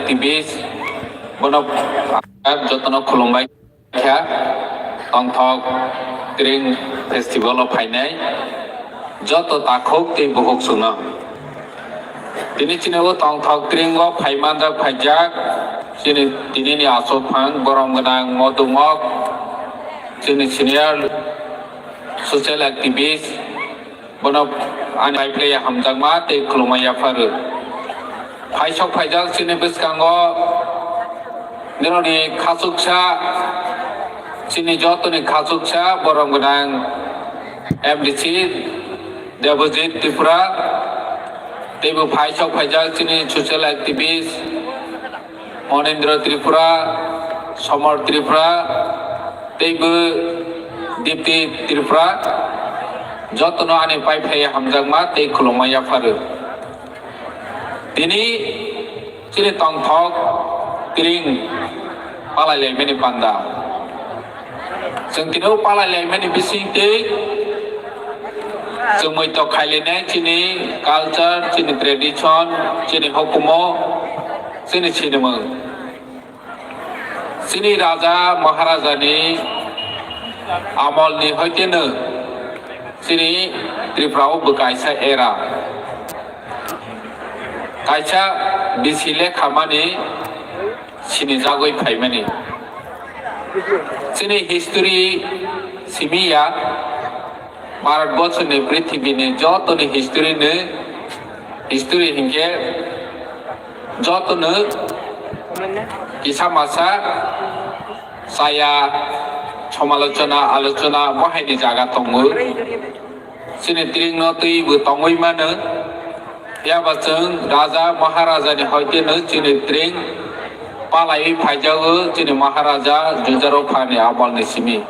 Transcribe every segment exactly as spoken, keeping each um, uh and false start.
activist, bono jotono khulumbai kha, tongthok Tring festival o phainai joto takhuk tei bukhuk chwngno. Tini chini o tongthok Tring o phaimanjak phaijak chini tinini achukphang borom gwnang modumok, chini senior social activist, bono ani bai phlaiya hamjakma tei khulumma yapharu. Phaisok phaijak chini bwskango nirokni khachuksa, chini jotoni khachuksa borom gwnang M D C Debojit Tripura, teibo phaisok phaijak chini social activist Monendra Tripura, Somar Tripura, teibo Dipti Tripura, jotono ani pai phlaiya hamjakma tei khulumma yapharu. Tini chini tongthok Tring palai laimani panda. Chwng tini o palai laimani bising tei chwng muitok khailainai chini culture, chini tradition, chini hukumu, chini sinimung. Chini raja maharajani amolni hoiteno chini Tripura o bwkaisa era. Kaisa bisi lekhamani sinijagwi phaimani. Chini history simiya, Bharat borsoni, prithibini jotoni history ni, history hinkhe jotono kisa masa saya somalochona, alochona bo haini jaga tongo. Chini Tringno twibo tongwi mano. Phiya ba chwng raja maharajani hoiteno chini Tring palaiwi phaijago chini maharaja Jujaro phani abalni simi.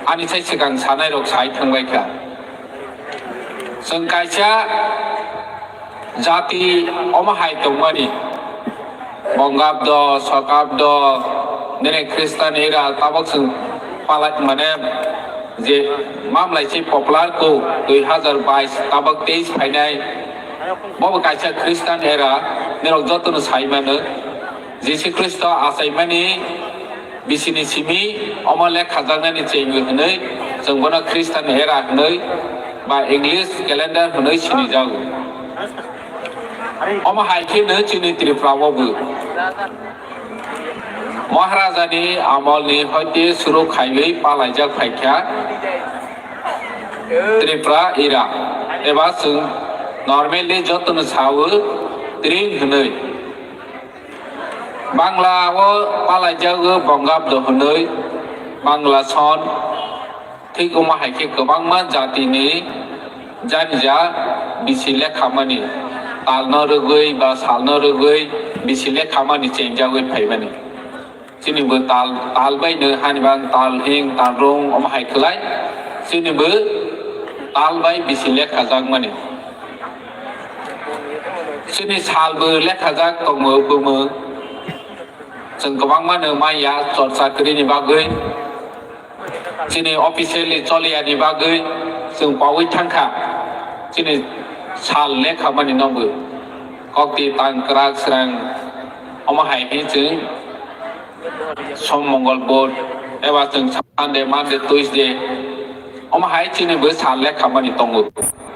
Ani sai swkang sanairok sai thangbai kha. Chwng kaisa jati omo hai tongmani. Bongabdo, Sokabdo, nini Khristan era tabok chwng palai mane je mamlai se popular ko dui hazar bais tabok teis phainai. Bobo kaisa Khristan era nirok jotono sai mano. Jisu Khristo achaimani bisini simi omo lekhajaknani chengwi hwnwi chwng bono Khristan era hwnwi ba English calendar hwnwi sinijago. Omo hai kheno chini Tripura o bo Maharajani amolni hoite suru khaiwi palaijak phaikha Tripura era eba chwng normally jotono sao Tring hwnwi. Bangla o palaijago Bongabdo hwnwi, Bangla son, thik omo hai khe kwbangma jatini janija bisi lekhamani, talno rwgwi ba salno rwgwi bisi lekhamani chengjagwi phaimani. Chini bo tal, tal bai no hani bang tal hing, tal rung omo hai khlai, chini bo tal bai bisi lekhajakmani. Chini sal bo lekhajak tongo bumung. Chwng kwbangma no maya chorcha kwrwini bagwi. Chini officially choliya ni bagwi chwng pawi thangkha. Chini sal lekhamani no bo. Kokti tang kwrak srang omo hai khe chwng Som, Mongol, Budh, eba chwng Sunday, Monday, Tuesday, omo hai chini bo sal lekhamani tongo.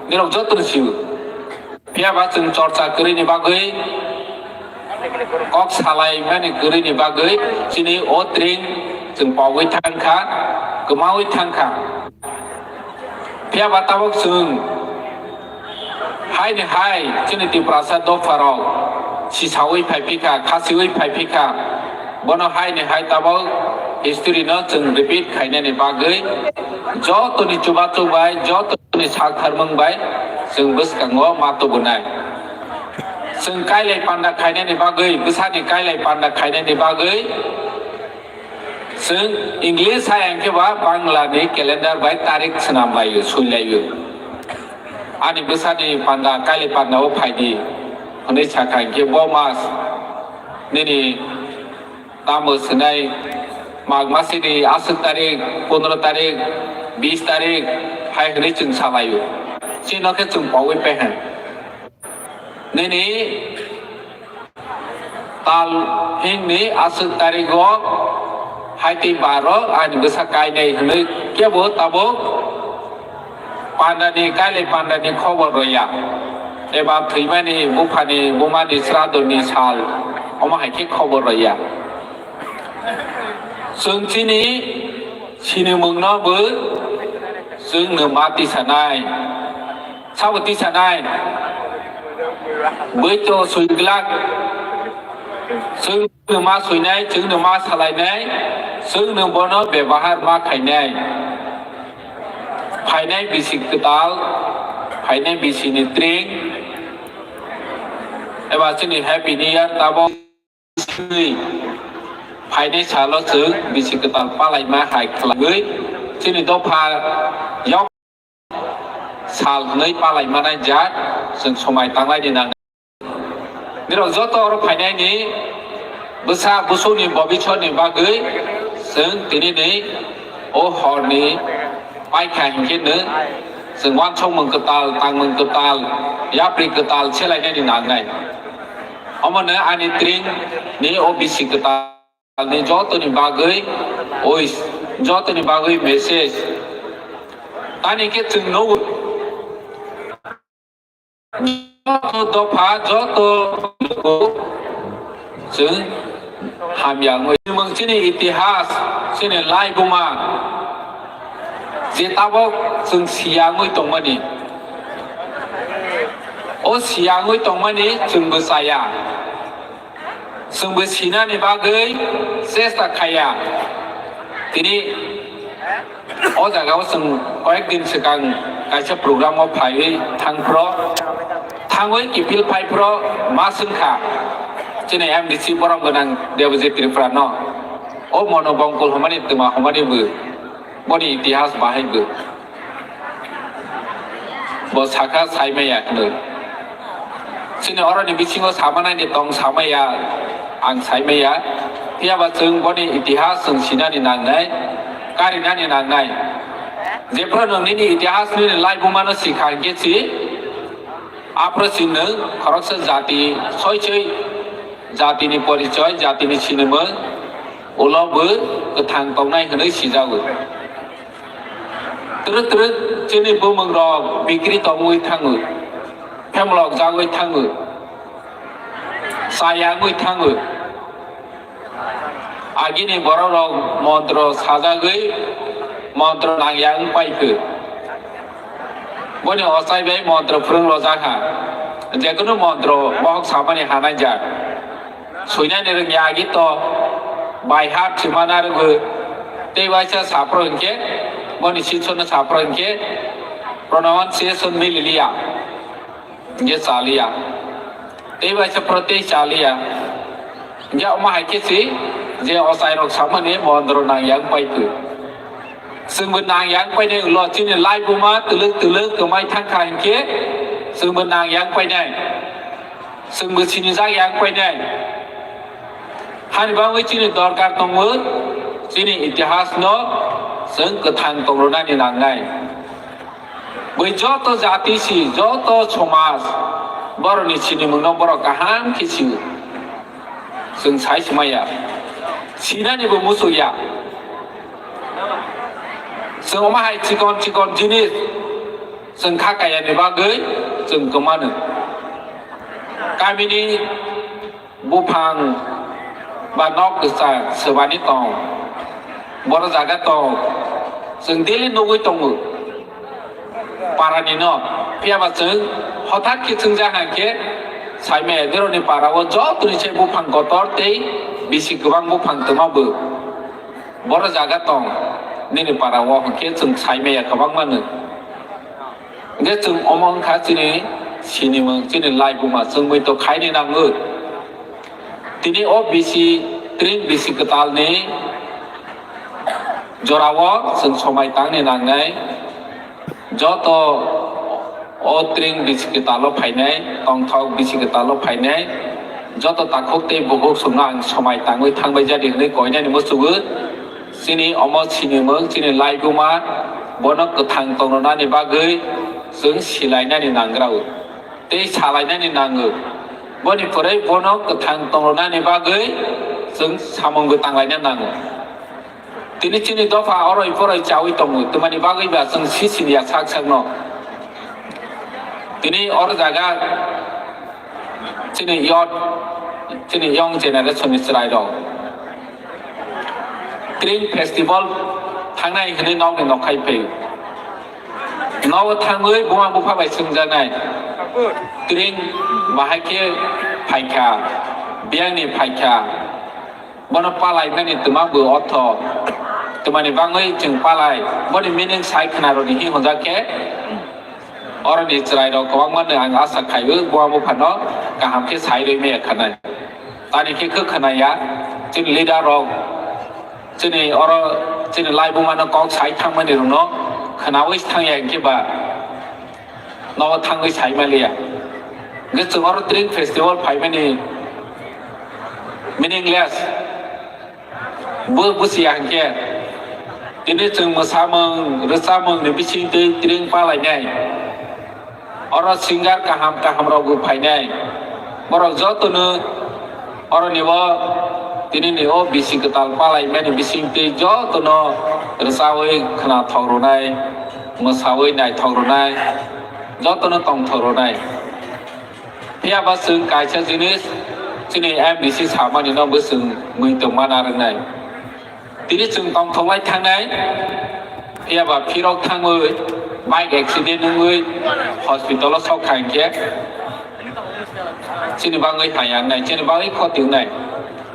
Nirok jotono sio. Phiya ba chwng chorcha kwrwini bagwi, kok salaimani kwrwini bagwi, chini o Tring chwng pogwi thangkha, kwmawi thangkha. Phiya ba tabok chwng haini hai chini Tiprasa dopharok sisawi phaiphikha, khasiwi phaiphikha. Bono haini hai tabok history no chwng repeat khainani bagwi jotoni chubachu bai, jotoni sak tharmung bai chwng bwskango ma tubunai. Chwng kailai panda khainani bagwi, bwsani kailai panda khainani bagwi, Chwng English hai hwnkhe ba Bangla ni calendar bai tarik swnam laio, sui laio. Ani bwsani panda, kailai panda o phaidi hwnwi sakha hwnkhe bo mas nini tamo swnai Mag masini aswk tarik, pondro tarik, bis tarik hai hwnwi chwng salaio. Chini no khe chwng pogwi pehe. Nini Tal hingni aswk tarigo haitwi barok ani bwsa kainai hwnwi kebo tabuk pandani, kailai pandani khobor rwya, eba thwimani buphani bumani sradoni sal, omo hai khe khobor rwya. Chwng chini sinimungno bo chwngno ma tisanai. Sabo tisanai. Bwito swiglak. Chwngno ma swinai, chwngno ma salainai, chwngno bono bebahar ma khainai. Phainai bisi kwtal, phainai bisini tring, eba chini Happy New Year tabok. Phainai salo chwng bisi kwtal palaima hai khlaiwi chini dopha yok sal hwnwi palai manai jak chwng somai tanglaini nangnai. Nirok joto oro phainaini bwsa busuni bobisoni bagwi chwng tinini o horni paikha hinkhe no chwng wansokmung kwtal, tangmung kwtal, yapri kwtal selainani nangnai. Omono ani tring ni o bisi kwtal ni jotoni bagwi, oi, jotoni bagwi message. Tani khe chwng nugo. Joto dopha, joto luku chwng hamya wngwi. Chini itihas, chini laibuma, je tabok chwng siya wngwi tongmani. O siya wngwi tongmani chwngbo chaya. Chwngbo sinani bagwi chesta khaiya. Tini o jagao chwng koyek din swkang kaisa program o phaiwi thangphro, thangwi kiphil phaiphro ma swngkha chini M D C borom gwnang Debojit Tripura no. O mono bongkol hwnmani twma hwnmani bo, boni itihas bahai bo. Bo sakha saimaya hwnwi. Chini oroni bisingo samanai ni tong samaya, ang saimaya. Phiyaba chwng boni itihas chwng sinani nangnai, karinani nangnai. Jephru nwng nini itihas nini laibumano sikha hinkhe si, aphru si nwng khoroksa jati soi soi jatini porichoi, jatini sinimung ulo bo kwthang tongnai hwnwi sijago. Twrwk twrwk chini bumung rok bikri tongwi thango, phemlok jagwi thango, chaya wngwi thango. Agini borok rok montro sajagwi montro nangya wng paikho. Boni ochai bai montro phwrwng rojak ha, jekunu montro bohok samani hanai jak. Suinani rwngya agi to bai ha thwima narwgo. Tei waisa saphro hinkhe, boni sichorno saphro hinkhe pronunciation mililiya, hinkhe chaliya. Tei waisa phro tei chaliya. Hinkhe omo hai khe si je ochairok samani montro nangya wng paikho. Chwngbo nangya wng painai ulo chini laibuma twlwk twlwk kwmai thangkha hinkhe chwngbo nangya wng painai. Chwngbo sinijak ya wng painai. Hani bagwi chini dorkar tongo, chini itihasno chwng kwthang tongrwnani nangnai. Bui joto jati si, joto somaj, borokni sinimungno borok kaham khe sio. Chwng sai swmaiya. Sinanibo muchukya. Chwng omo hai chikon chikon jinis chwng kha kaiyani bagwi chwng kwmano. Kamini buphang ba nok kwchang swbani tong, boro jaga tong, chwng daily nugwi tongo. Parani no, phiyaba chwng hothat khe chwngjak hai khe saimaya, deroni para o jotoni se buphang kotor tei bisi kwbang buphang twma bo. Boro jaga tong, nini para o hwnkhe chwng saimaya kwbangma nw. Hwnkhe chwng omo wngkha chini sinimung, chini laibuma chwngwi to khaini nango. Tini o bisi, tring bisi kwtalni jorao chwng somai tangni nangnai. Joto o tring bisi kwtalo phainai, tongthok bisi kwtalo phainai, joto takhuk tei bukhuk chwngno ang somai tangwi thangbai jadi hwnwi koinani muchungo. Chini omo sinimung, chini laibuma, bono kwthang tongnani bagwi chwng silainani nangrao tei salainani nango. Boni pore bono kwthang tongrwnani bagwi chwng samungbo tanglaina nango. Tini chini dopha oroi poroi chawi tongo, twmani bagwi ba chwng sisiniya sak sakno. Tini oro jaga chini youth, chini young generation ni chwrairok Tring Festival thangnai hwnwi nokni nokhai phaio. Nogo thangwi buma bupha bai swngjaknai, Tring bahai khe phaikha, biyangni phaikha, bono palaimani twma bo ortho, twmani bagwi chwng palai, boni meaning sai khwnarokni hi hwnjak khe, oroni chwrairok kwbangmano ang asa khaio, buma buphano kaham khe sai rwi maya khanai. Tani khe khe khwnaya, chini leader rok, chini oro, chini laibumano kok sai thangmani rokno khwnawi thangya hinkhe ba nogo thangwi sai maliya. Hinkhe chwng oro Tring Festival phaimani meaningless. Bo busiya hinkhe tini chwng mwsamung, rwchapmungni bisingtwi Tring palainai. Oro singer kaham kaham rokbo phainai. Borok jotono oroni o tinini o bisi kwtal palaimani bisingtwi jotono rwchawi khwnathok rwnai, mwsawi naithok rwnai, jotono tongthok rwnai. Phiya ba chwng kaisa jinis chini M D C samani no bo chwng muitu mana rwnai. Tini chwng tongthoklai thangnai, phiya ba phirok thangwi bike accident wngwi hospital o sok kha hinkhe chini bagwi haya wngnai, chini bagwi khoti wngnai.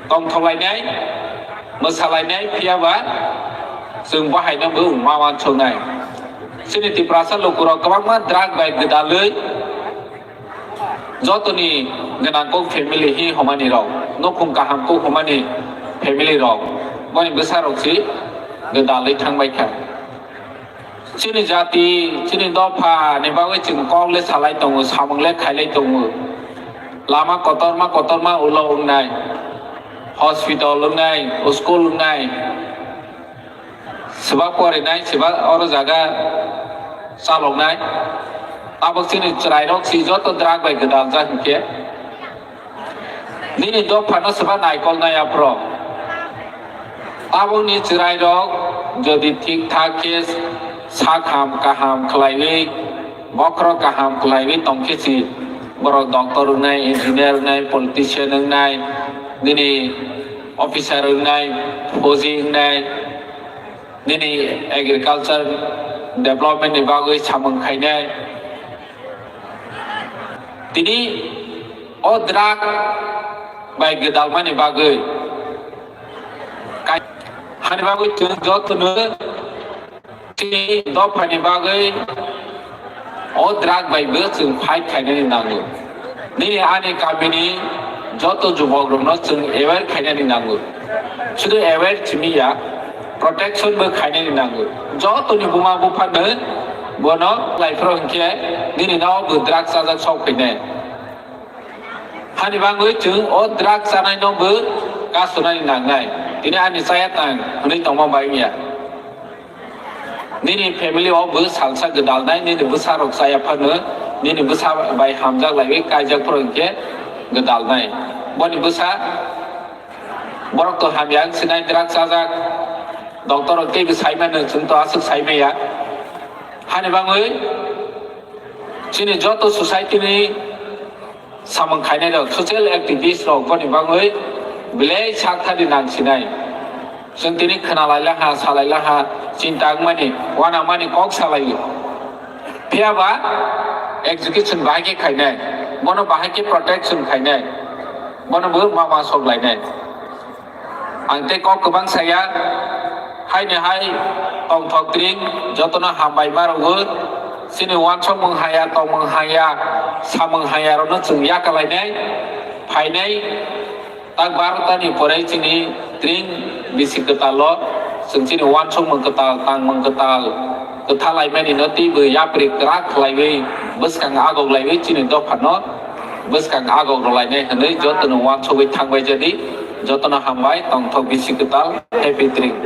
Tongthoklainai, mwsalainai, phiya ba chwng bo haino bo ma wansuknai. Chini Tiprasa lukurok kwbangma drug bai gwdalwi jotoni gwnang kuk family hi homani rok, nukhung kaham kuk homani family rok, boni bwsa rok si gwdalwi thangbai kha. Chini jati, chini dopha ni bagwi chwng kok le salai tongo, samung le khailai tongo. Lama kotorma kotorma ulo wngnai, hospital wngnai, school wngnai. Swbak porinai, swbak oro jaga chaloknai. Tabuk chini chwrairok si joto drug bai gwdaljak hinkhe. Nini dophano swbak naikolnai aphro. Tabukni chwrairok jodi thik thak khe sak ham kaham khlaiwi, bokhorok kaham khlaiwi tongkhe si borok doctor wngnai, engineer wngnai, politician wngnai, nini officer wngnai, fauji wngnai, nini agriculture development ni bagwi samung khainai. Tini o drug bai gwdalmani bagwi kai-, hani bagwi chwng jotono chini dophani bagwi o drug bai bo chwng fight khainani nango. Nini ani kamini joto jubokrokno chwng aware khainani nango. Sudu aware simi ya, protection bo khainani nango. Jotoni buma buphano bono laiphro hinkhe nini no bo drug chajak sok phainai. Hani bagwi chwng o drug chanai no bo kasunani nangnai. Tini ani chaya tang hwnwi tongma bai wngya. Nini family o bo salsa gwdalnai, nini bwsa rok chaya phano, nini bwsa bai hamjak laiwi kaijak phuru hinkhe gwdalnai. Boni bwsa borok to hamya wng sinai drug chajak, doctor rok teibo sai mano, chwng to aswk sai maya. Hani bagwi chini joto society ni samung khainai rok, social activist rok boni bagwi belai sak thani nang sinai. Chwng tini khwnalai laha, salai laha, chinta wngmani, uanamani kok salai. Phiya ba execution bahai khe khainai, bono bahai khe protection khainai, bono bo ma ma sok lainai. Ang tei kok kwbang saya, haini hai tongthok tring jotono hambai ma rwgo. Chini uansukmung haya, tongmung haya, samung haya rokno chwng yakalainai, phainai. Tak barota ni pore chini tring bisi kwtal o chwng chini uansukmung kwtal, tangmung kwtal, kwthalaimani no teibo yapri kwrak khlaiwi bwskang agok laiwi chini dopha no bwskang agok rwlainai hwnwi jotono uansugwi thangbai jadi. Jotono hambai, tongthok bisi kwtal, happy tring.